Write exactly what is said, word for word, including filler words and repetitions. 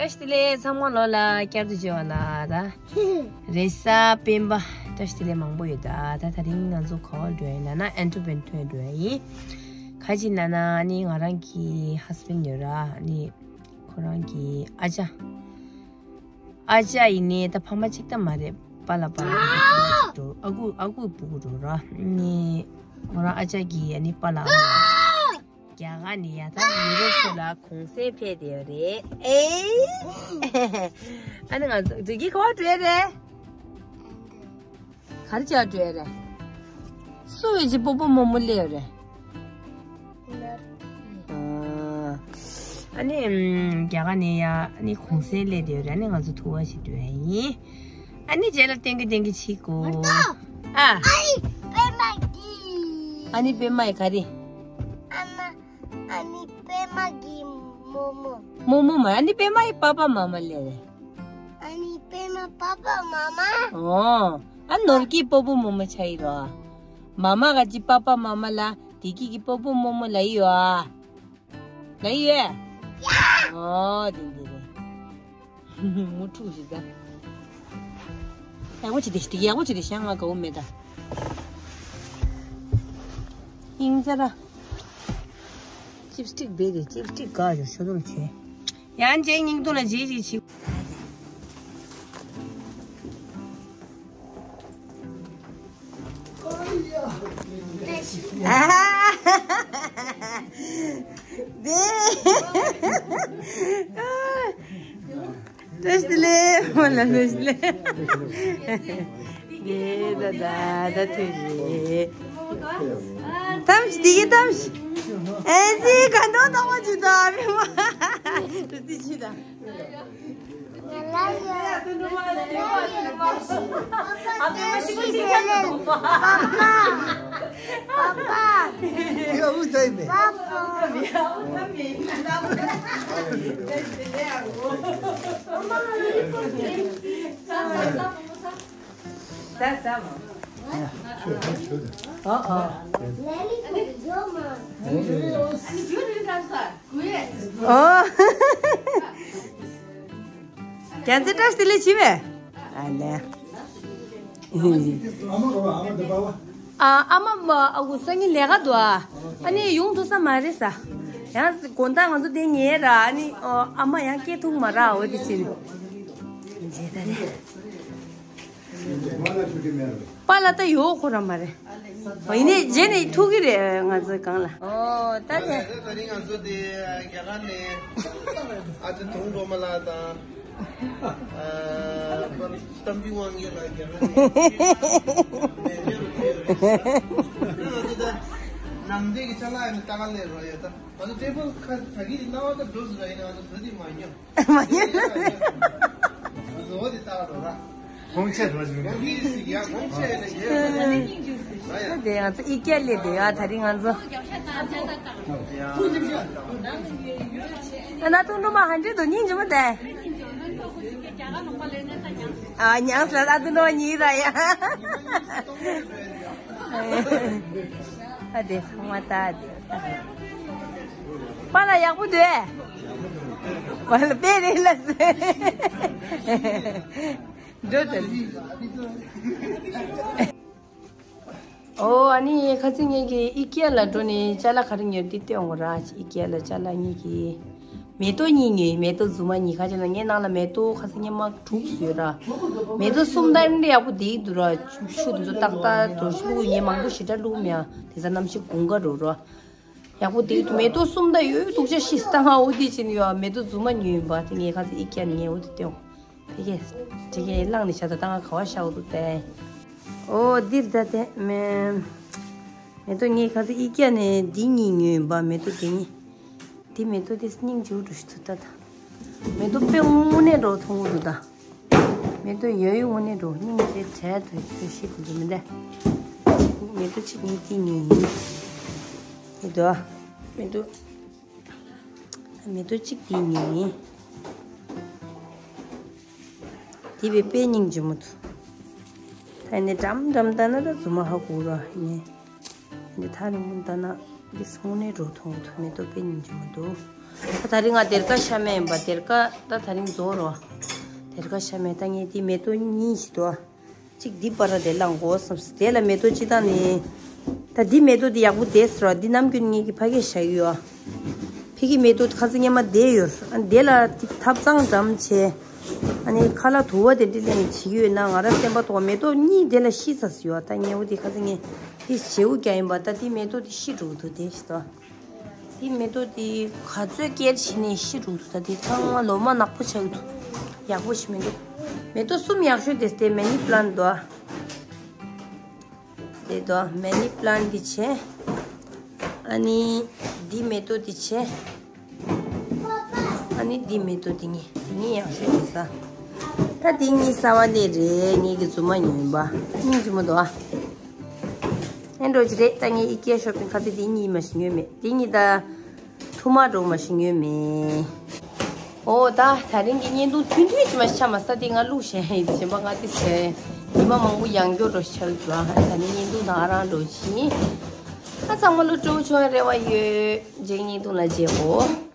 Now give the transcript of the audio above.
བཀྲ་ཤིས་བདེ་ལེགས། ཚང་མ་ལོ་ལ་བསྐྱར་དུ་མཇལ་བ་ལ་ད། རེས་གཟའ་སྤེན་པ་བཀྲ་ཤིས་བདེ་ལེགས་མང་པོ་ཡོད་ད། ད་དེ་རིང་ང་ཚོ་ག་པར་འགྲོ་ཡིན་ལབ་ན་ཨན་ཊི་ཝར་པན་ཐོན་འགྲོ་ཡིན། ག་ཅི་ལབ་ན་ནི་ང་རང་གི་ཧ་སི་བྷེན་ཌི་ཡོད་ར། ནི་ཁོ་རང་གི་ཨ་ཅག་ཨ་ཅག་ཡིན་ནི་ད་ཕ་མ་གཅིག་ད་མ་རེད། པཱ་ལགས་པཱ་ལགས་འགྲོ། ཨ་ཁུ་ཨ་ཁུ་སྤུ་གུ་འགྲོ་ར། ནི་ཁོ་རང་ཨ་ཅག་གི་ཨ་ནི་པཱ་ལགས་ཨ་མ་རྒྱ་གར་ནས་ཡ་ད་ཡུ་རོབ་ཚོ་ལ་གུང་སེང་ཕེབས་བསྡད་ཡོད་རེད། ཨེ། ཨ་ནི་ང་ཚོ་དེ་གི་ག་པར་འགྲོ་ཡ་རེད། ག་རེ་བྱ་འགྲོ་ཡ་རེད། སུ་ཡོད་ཅི་སྤོ་བོ་རྨོ་མོ་སླེབས་ཡོད་རེད། ཨ་ནི་རྒྱ་གར་ནས་ཡ་ཨ་ནི་གུང་སེང་སླེབས་བསྡད་ཡོད་རེད། ཨ་ནི་ང་ཚོ་ཐུག་པ་ཞིག་འགྲོ་ཡ་ཡིན། ཨ་ནི་རྗེས་ལ་བསྟན་གི་བསྟན་གི་ཕྱིན་གོ། ཨ། ཨ་ནི་པད་མ་གི། ཨ་ནི་པད་མ་ཡི་ག་རེ། ཨ་མ། ཨ་ནི་པད་མ་གི་རྨོ་མོ། རྨོ་མོ་མ། ཨ་ནི་པད་མ་ཡི་པ་པ་མ་མ་ལེ་རེ། ཨ་ནི་པད་མ་པ་པ་མ་མ། ཨོ། ཨ་ནོར་གྱི་སྤོ་བོ་རྨོ་མོ་ཆ་ཡི་རོ། མ་མ་ག་ཅི་པ་པ་མ་མ་ལ་དེ་གི་གི་སྤོ་བོ་རྨོ་མོ་ལ་ཡི་ཡོ་ཨ། ལ་ཡི་ཡོད། ཨོ་དེ་འདི་རེད། མུ་ཕྲུག་ཞིག་ད། ཡག་པོ་བྱེད་དེ་ཞིག་ཡག་པོ་བྱེད་དེ་ཤ་ང་དགའ་བོ་མེད་ད། ཡིན་ཙ་ར། ཅིབ་སི་ཊིག་བེ་རེད། ཅིབ་སི་ཊིག་དགའ་ཞོ་ཤོ་དོར་བྱེད། ཡང་ཅན་སྙིང་དུ་ལ་བྱེད་ཅིག་བྱེད། བཀྲ་ཤིས་བདེ་ལེགས། མོ་ལ་བཀྲ་ཤིས་བདེ་ལེགས། ངའི་ད་ད་ད་ཐུག་རེད། ཐམས་ཅད་དེ་གི་ཐམས་ཅད། ཨེ་ཙི་ག་འདོད་གཏོང་བ་ཅི་ད་མི་མ། དེ་ཅི་ད། ཨོ། རྒྱལ་མཚན་བཀྲ་ཤིས་བདེ་ལེགས་བྱིས་པས། ཨ་ལས། ཨ་མ་མ་ཨ་ཁུ་སང་ཉིན་ལས་ཀ་འདུག་ཨ། ཨ་ནི་ཡོང་ཐུབ་ས་མ་རེད་ས། ཡང་དགོང་དག་ང་ཚོ་དེ་ཉལ་ར། ཨ་ནི་ཨ་མ་ཡང་སྐྱེལ་ཐུབ་མ་ར། འོ་དེ་ཕྱིན། རྗེས་ད་རེད། པཱ་ལགས་ད་ཡོད་ཁོ་རང་མ་རེད། ཡིན་ནའི་རྗེས་ནས་ཐུག་གི་རེད་ང་ཚོའི་སྒང་ལ། ཨོ་ད་དེ། ད་རིང་ང་ཚོ་དེ་རྒྱ་གར་ནས་ཨ་ཅག་དུང་སྒྲོལ་མ་ལགས་དང་། ཨ་གཏམ་རྒྱུད་དབང་ཡོད་ལ་རྒྱ་གར་ནས། ང་ཚོ་ད་ནང་བསྡད་ཀྱི་ཅ་ལག་ཡོད་ནས་ལྟ་ག་སླེབས་རོགས་ཡོད་ད། ང་ཚོ་ཊེ་བལ་ཁ་ད་གི་རིང་གནང་བ་ད་འགྲོ་ཟེར་ར། ཡིན་ནའི་ང་ཚོ་བོད་དེ་མ་ཉོ། མ་ཉོ། ལོ་དེ་ལྟ་རོགས་ར། ཁོང་ཆེ་རོ་ཞིག་ཡོད། ད་དེ་ང་ཚོ་ཨི་ཀེ་ལས་དེ་ཡ་ད་རིང་ང་ཚོ། ཨ་ན་ཐུང་ཐུང་མ་ཧན་ཏྲི་དོ་སྙིང་རྗེ་མོ་དེ། ཨ་ཉང་ས་ལ་ཐུང་ཐུང་མ་ཉིད་ར་ཡ། ཨ་དེ་ཚང་མ་ད་དེ། པཱ་ལགས་ཡག་པོ་འདུག་ཨེ། པཱ་ལགས་དཔེ་རེད་ལ་ཟེར། འགྲོ་དེ། ཨོ་ཨ་ནི་ཁ་སང་ངེད་ཀྱིས་ཨི་ཀེ་ལ་འགྲོ་ནས་ཅ་ལག་ག་རེ་ཉོས་འདི་སྟོན་འོང་ར། ཨི་ཀེ་ལ་ཅ་ལག་གཉིས་ཀྱིས། མེ་ཏོག་གཉིས་ཉོས། མེ་ཏོག་རྫུན་མ་གཉིས། ཁ་ཅིག་ལ་ངའི་ནང་ལ་མེ་ཏོག་ཁ་སང་སྔོན་མ་དྲུག་བཟོས་ར། མེ་ཏོག་གསུམ་ད་ཡང་ཡག་པོ་བསྡད་འདུག་ར། ཆུ་དེ་ཚོ་ཏག་ཏག་འགྲོ་ཞིག་བླུགས་ངས་མང་པོ་ཞེ་དྲག་བླུགས་མེད་ཨ། དེ་ཚ་གནམ་གཤིས་དགུན་ཁ་འགྲོ་ར། ཡག་པོ་བསྡད་འདུག་མེ་ཏོག་གསུམ་ད་ཡོད་འདུག་ཅག་ཤི་སྟངས་ཨ་འོ་དེ་ཕྱིན་ཡོད་ཨ། མེ་ཏོག་རྫུན་མ་ཉོས་ཡིན་པ་དེ་ངས་ཁ་སང་ཨི་ཀེ་ལ་ངས་འོ་དེ་སྟོན། དེ་གས་དེ་གས་བླངས་ནས་བྱ་ད་ལྟ་ང་ག་བ་ཤ་འོ་འདུག་སྟེ། ཨོ་འདིར་ད་དེ་མེ་མེ་ཏོག་ངས་ཁ་སང་ཨི་ཀེ་ལ་ནས་འདི་གཉིས་ཉོས་ཡིན་པ། མེ་ཏོག་དེ་གཉིས། འདི་མེ་ཏོག་དེ་སྙིང་རྗེ་པོ་འདྲ་ཞིག་འདུག་ད་ད། མེ་ཏོག་དཔེ་དངོས་གནས་འདྲ་བོ་མཐོང་གི་འདུག་ད། མེ་ཏོག་ཡོད་ཡོད་དངོས་གནས་འགྲོ་སྙིང་རྗེ་བྲལ་དུ་ཚོད་ཤེས་དགོས་འདུག་མི་འདྲ། མེ་ཏོག་གཅིག་གཉིས་གཅིག་གཉིས་ཡིན། དེ་དོ། མེ་ཏོག་མེ་ཏོག་གཅིག་དེ་ཡིན། དེ་བས་དཔེ་སྙིང་རྗེ་མོ་འདུག་ད་ནི་འགྲམ་འགྲམ་ལྟ་ན་ད་རྫུན་མ་ཧ་གོ་ར་ཡིན། འདི་ཐག་རིང་པོ་ལྟ་ན་འདི་སོང་ནས་འགྲོ་མཐོང་གི་འདུག་མེ་ཏོག་དཔེ་སྙིང་རྗེ་མོ་འདུག་ད་དེ་རིང་ང་སྡེར་ཁ་ཤ་མེད་ཡིན་པ། སྡེར་ཁ་ད་དེ་རིང་རྫོགས་རོ། སྡེར་ཁ་ཤ་མེད། ད་ངས་དེ་མེ་ཏོག་གཉིས་ཤིག་འདུག་གཅིག་འདི་པར་དེ་བླངས་དགོས་བསམས། དེ་ལ་མེ་ཏོག་གཅིག་བཏང་ནས། ད་འདི་མེ་ཏོག་འདི་ཡག་པོ་བསྡད་ཟེར་བ། འདི་ནམ་རྒྱུན་ངེད་ཀྱིས་ཕ་གིར་བཞག་གི་ཡོད། ཕ་གི་མེ་ཏོག་ཁ་ཚ་ཉེ་མ་བསྡད་ཡོད། ཨ་དེ་ལ་ཐབ་ཚང་འགྲམ་བྱས། ཨ་ནི་ཁ་ལག་དུ་བ་དེ་འདྲ་ལེན་བྱེད་ཀྱི་ཡོད་ན། ང་རང་སེམས་པ་ཐོག་མེ་ཏོག་གཉིས་དེ་ལ་ཤི་ཚར་ཡོད། ད་ཉེ་བོ་དེ་ཁ་ཚ་ངས་དེ་བྱེའུ་རྒྱག་ཡིན་པ། ད་དེ་མེ་ཏོག་དེ་ཤི་འགྲོ་གི་འདུག་དེ་ཤི་ཏོ། དེ་མེ་ཏོག་དེ་ག་ཚོད་སྐྱེལ་བྱས་ནས་ཤི་འགྲོ་གི་འདུག་ད་དེ་ཚང་མ་ལོ་མ་ནག་པོ་ཆགས་ཀྱི་འདུག་ཡག་པོ་ཞིག་མི་འདུག་མེ་ཏོག་གསུམ་ཡག་ཤོས་དེ་དེ་མེ་ནི་པི་ལན་འདུག་དེ་འདུག་མེ་ནི་པི་ལན་དེ་བྱས། ཨ་ནི་འདི་མེ་ཏོག་དེ་བྱས། ཨ་ནི་འདི་མེ་ཏོག་དེ་གཉིས། དེ་གཉིས་ཡག་ཤོས་དེ་ས། ད་དེ་གཉིས་གསར་པ་ནས་རེད། ངེད་ཀྱི་རྫུན་མ་ཉོས་ཡིན་པ། སྙིང་རྗེ་མོ་འདུག་ཨ། ཨེ་འགྲོ་གི་རེད། ད་ངས་ཨི་ཀེ་ཤོ་པིང་ཁ་ཚ་དེ་གཉིས་མ་ཞིག་ཉོས་མེད། དེ་གཉིས་ད་ཐུ་མ་འགྲོ་མ་ཞིག་ཉོས་མེད། ཨོ་ད་དེ་རིང་གི་བརྙན་ཐུང་ཐུང་ཐུང་ཅིག་མ་ཆ་མ་ས་དེ་ང་བླུགས་བཞག་ཡིན། གཞན་པ་ང་དེ་ཟེར་ཉི་མ་མང་པོ་ཡང་སྐྱོ་འགྲོ་ཆགས་འགྲོ། ཨ་ད་ནི་བརྙན་ཐུང་ད་ཨ་རང་འགྲོ་བཞིན། ཨ་ཚང་མ་ལོ་སྤྲོ་བོ་བྱུང་བའི་རེ་བ་ཡོད། རྗེས་བརྙན་ཐུང་ལ་མཇལ་གོ།